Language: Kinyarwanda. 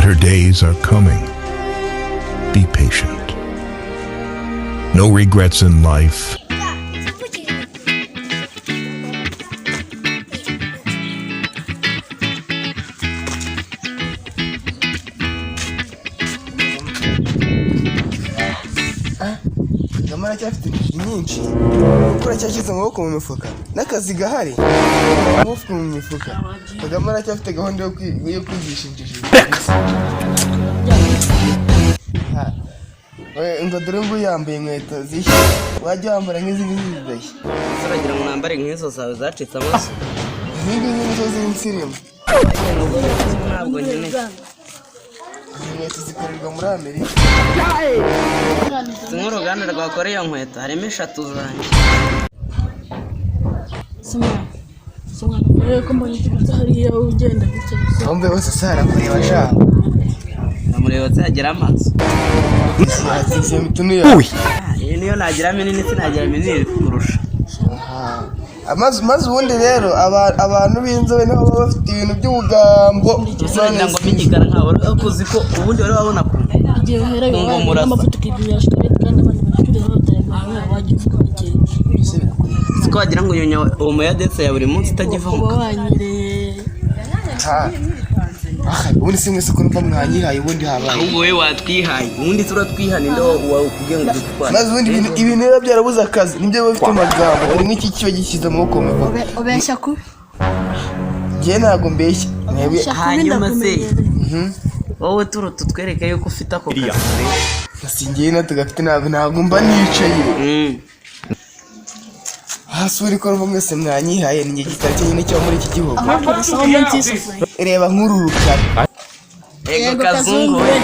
Better days are coming. Be patient. No regrets in life. Kagame aracyafite injiji nyinshi, kuko aracyashyize amaboko mu mifuka n'akazi gahari, amaboko mu mifuka. Kagame aracyafite gahunda yo kwigisha injiji. Ha. We, ngo dore ngo yambaye inkweto zishya, wajya wambara nk'izi ngizi zidashya. Ese uragira ngo nambare nk'izo zawe zacitse amaso? Izi ngizi nizo z'insirimu. Ntabwo nkeneye. Izi nkweto zikorerwa muri Amerika. Si nk'uruganda rwakora iyo nkweto, harimo eshatu zanjye. Simwana, rero ko mbonye ikibazo hariya ugenda gutya gusa. Wumve bose se harakureba sha. Ndamureba se yagira amaso? Yatsize imitunu yawe. Ah, iyi niyo nagira minini, sinagira minini kurusha. Amaze maze ubundi rero abantu b'inzobe nibo baba bafite ibintu by'ubugambo. Ese uragira ngo mbe nkawe wari uzi ko ubundi wari wabona ku Igihe uhera Ngo wabaye murasa. n'amavuta ukigurira shikarete kandi abantu baracuruza bataye amafaranga, wajya uvuga make. Si ko wagira ngo uyonya omo ya detse ya buri munsi itajya iva mu Uba kanwa. wanyereye. Ha. Ah, ubundi si mwese ko numva mwanyihaye, ubundi habaye? Ahubwo wowe watwihaye, ubundi turatwiha, ninde wakubwiye ngo dutware? Maze ubundi ibintu biba byarabuze akazi nibyo biba bifite amagambo. Dore nk'iki kiba gishyize amaboko mu mifuka. Ubeshya kubi. Njyewe ntabwo mbeshya mwebwe. Ubeshya kubi. Hanyuma se Ndakumenyereye. wowe turuta utwereke yuko ufite ako kazi. Si njyewe na tugafite, ntabwo mba nicaye. Hasi uri ko numva mwese mwanyihaye, ni njye gitabo cyonyine cyo muri iki gihugu. Ahubwo urasa munsi y'isafuriya. Reba nk'uru rukara. Ego kazungu we.